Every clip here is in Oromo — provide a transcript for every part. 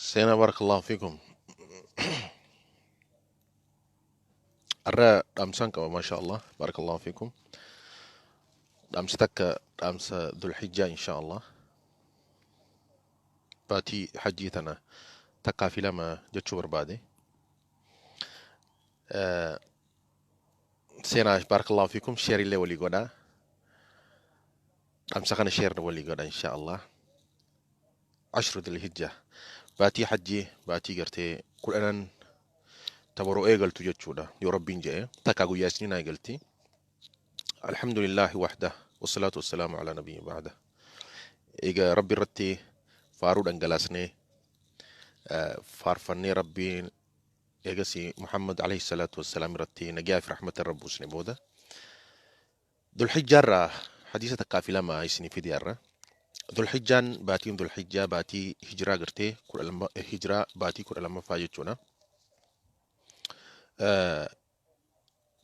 Seenaa barakallahu fiikum. Arra dhaamsaan qaba maasha Allah barakallahu fiikum. Dhaamsi takka dhaamsa Dhulhijjaa insha Allah. Baatii hajjii tana takkaa fi lama jechuu barbaade. Seenaa barakallahu fiikum sheer illee walii godhaa. Dhaamsa kana sheer walii godha insha Allah. Ashru Dhulhijjaa baatii hajjii baatii gartee kudhanan tabaroo eegaltu jechuudha yoo rabbiin jedhe takkaa guyyaa isniin eegalti. Alhamdulillahi wahda wassalaatu wassalaamu alaa nabiyyi ba'da. Egaa rabbi irratti faaruu dhangalaasnee faarfannee rabbiin eegasii Muhammad alayhi salaatu wassalaam irratti nagaa fi rahmata irra buusne booda Dhulhijjaarraa hadiisa takkaa fi lama isinii fide har'a. Dhulhijjaan baatiin Dhulhijjaa baatii hijiraa gartee 12 hijiraa baatii 12ffaa jechuudha.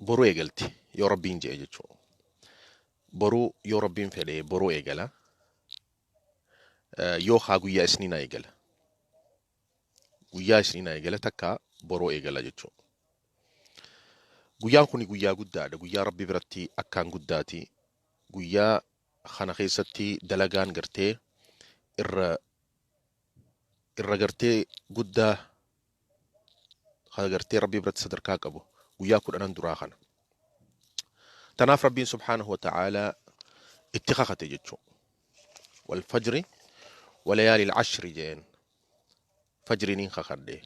Boruu eegalti yoo rabbiin jedhe jechuudha. Boruu yoo rabbiin fedhe boruu eegala. Yoo haa guyyaa isniinaa eegala. Guyyaa isniinaa eegala takka boruu eegala jechuudha. Guyyaan kun guyyaa guddaadha. Guyyaa rabbi biratti akkaan guddaati. Guyyaa kana keessatti dalagaan gartee irra irra gartee guddaa kana gartee rabbi biratti sadarkaa qabu guyyaa kudhanan duraa kana. Tanaaf rabbiin subhaanahu wa ta'aalaa itti kakate jechuudha. Wal fajri walayaalil ashri jeen fajriiniin kakadhe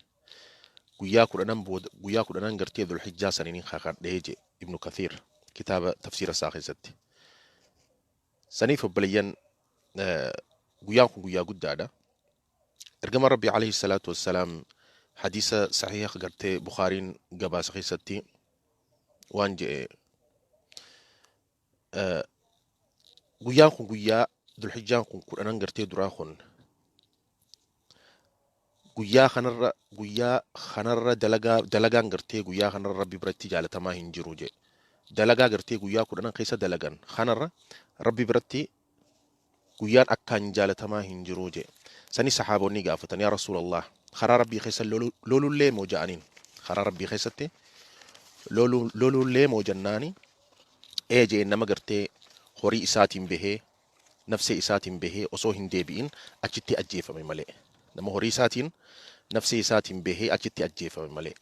guyyaa kudhanan booda guyyaa kudhanan gartee dhulhijjaa saniiniin kakadhe je Ibnu Kathiir kitaaba tafsiira isaa keessatti. Saniif obboleeyyan guyyaan kun guyyaa guddaadha. Ergama Rabbii alayhi salaatu wassalaam hadiisa sahiha gartee Bukhaariin gabaasa keessatti waan je'e guyyaan kun guyyaa Dulhijjaan kun kudhanan gartee duraa kun guyyaa kanarra guyyaa kanarra dalagaa dalagaan gartee guyyaa kanarra Rabbi biratti jaalatamaa hin jiru jedhe. Dalagaa gartee guyyaa kudhanan keessa dalagan kanarra Rabbi biratti guyyaan akkaan jaalatamaa hin jiru jedhe. Sani sahaabonni gaafatan yaa Rasuulallah karaa Rabbii keessa lolullee moo ja'aniin karaa Rabbii keessatti lolullee moo jennaani ee jeen nama gartee horii isaatiin bahee nafsee isaatiin bahee osoo hin deebi'in achitti ajjeefame malee. Nama horii isaatiin nafsee isaatiin bahee achitti ajjeefame malee.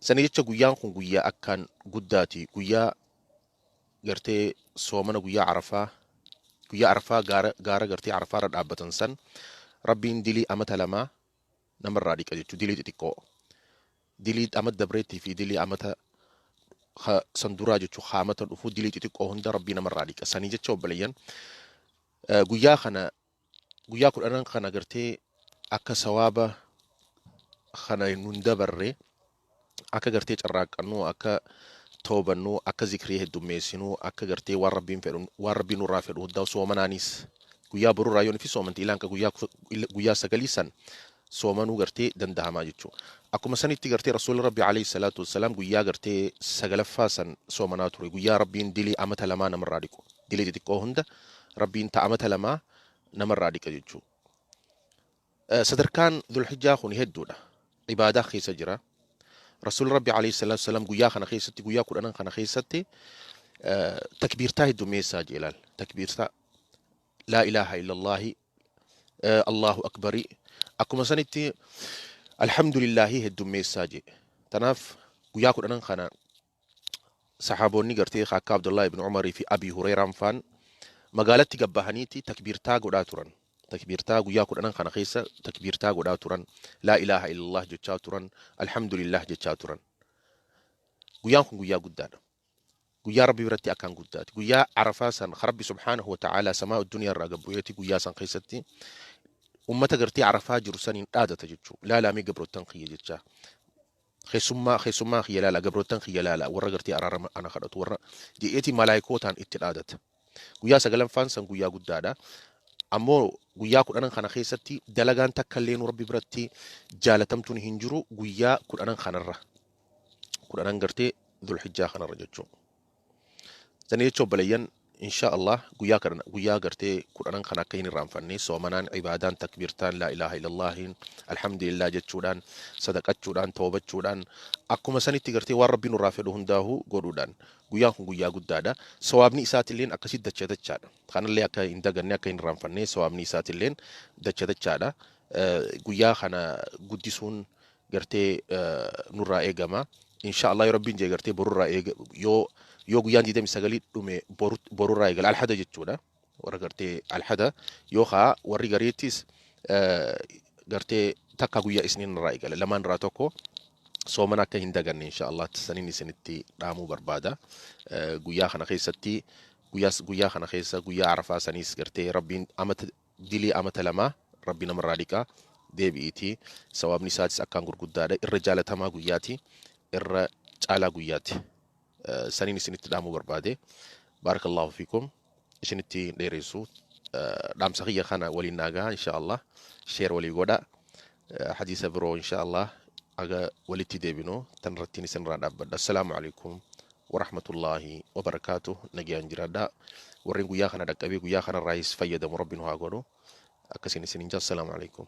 Sani jecha guyyaan kun guyyaa akkaan guddaati. Guyyaa gartee soomana guyyaa Arafaa guyyaa Arafaa gaara gaara gartee Arafaa irra dhaabbatan san rabbiin dilii amata lamaa namarraa dhiqa jechuudha. Dilii xixiqqoo. Dilii amata dabreettii fi dilii amata san duraa jechuudha. Haamata dhufu dilii xixiqqoo hunda rabbii namarraa dhiqa. Sanii jecha obboleeyyan guyyaa kana guyyaa kudhanan kana gartee akka sawaaba kana nun dabarre akka gartee carraaqqannu akka toobannu akka zikrii heddummeessinu akka gartee waan rabbiin fedhu waan rabbiin nurraa fedhu hunda soomanaanis guyyaa borurraa yoon fi soomanti ilaan ka guyyaa guyyaa sagalii san soomanuu gartee dandahamaa jechuudha. Akkuma sanitti gartee rasuulli rabbi alayhi salaatu wassalaam guyyaa gartee sagalaffaa san soomanaa ture guyyaa rabbiin dilii amata lamaa namarraa dhiqu dilii xixiqqoo hunda rabbiin ta amata lamaa namarraa dhiqa jechuudha. Sadarkaan Dhulhijjaa kun hedduudha. Ibaadaa keessa jira. Rasuulli Rabbi alayhi salaatu wassalaam guyyaa kana keessatti guyyaa kudhanan kana keessatti takbiirtaa heddummeessaa jee ilaal. Takbiirtaa laa ilaaha illallaahi Allahu akbarii akkuma sanitti alhamdulillaahi heddummeessaa jee. Tanaaf guyyaa kudhanan kana saxaaboonni gartee akka Abdullah ibn Umarii fi Abii Hureeraan faan magaalatti gabbahaniiti takbiirtaa godhaa turan. Takbiirtaa guyyaa kudhanan kana keessa takbiirtaa godhaa turan. Laa ilaaha illallah jechaa turan. Alhamdulillah jechaa turan. Guyyaan kun guyyaa guddaadha. Guyyaa Rabbi biratti akkaan guddaati. Guyyaa Arafaa san Rabbi subhaanahu wa ta'aalaa samaa addunyaa irraa gabbu'eeti guyyaa san keessatti ummata gartee Arafaa jiru saniin dhaadata jechuudha. Laalaamee gabroottan kiyya jechaa. Keessummaa keessummaa kiyya laala gabroottan kiyya laala warra gartee araarama ana kadhatu warra je'eeti malaayikootaan itti dhaadata. Guyyaa sagalaffaan san guyyaa guddaadha. Ammoo guyyaa kudhanan kana keessatti dalagaan takka illee nu rabbi biratti jaalatamtuun hin jiru guyyaa kudhanan kanarra. Kudhanan gartee Dhulhijjaa kanarra jechuudha. Sanii jecha obboleeyyan Insha Allah guyyaa kana, guyyaa gartee 10n kana akka hin irraanfanne, soomanaan, ibaadaan, takbiirtaan, laa ilaaha illallaahiin, alhamdulillah jechuudhaan, sadaqachuudhaan, toobachuudhaan, akkuma sanitti gartee waan Rabbiin nurraa fedhu hundaahuu godhuudhaan. Guyyaan kun guyyaa guddaadha. Sawaabni isaatilleen akkasitti dacha dachaadha. Kanallee akka hin daganne, akka hin irraanfanne, sawaabni isaatilleen dacha dachaadha. Guyyaa kana guddisuun gartee nurraa eegama. Insha Allah yoo Rabbiin jee gartee borurraa eega, yoo guyyaan 29 dhume borurraa eegala, alhada jechuudha. Warra gartee alhada yookaa warri gariittis gartee takka guyyaa isniin irraa eegala, lamaan irraa tokko soomana akka hin daganne insha Allah saniin isinitti dhaamuu barbaada. Guyyaa kana keessatti, guyyaa kana keessa, guyyaa Arafaa saniis gartee Rabbiin amata dilii amata lamaa Rabbi namarraa dhiqaa deebi'iiti. Sawaabni isaatis akkaan gurguddaadha. Irra jaalatamaa guyyaati. Irra caalaa guyyaati. Saniin isinitti dhaamuu barbaade. Baarakallahu fiikum. Isinitti hin dheeressu. Dhaamsa kiyya kana waliin naagaa insha Allah. Share walii godha. Hadiisa biroo insha Allah aga walitti deebinu tan irrattiin isinirraa dhaabbadha. Assalaamu alaikum warahmatullaahi wabarakaatuh. Nagayaan jiraadha. Warreen guyyaa kana dhaqqabee guyyaa kanarraayis fayyadamu Rabbi nu haa godhu. Akkasiin isinin jaa. Assalaamu alaikum.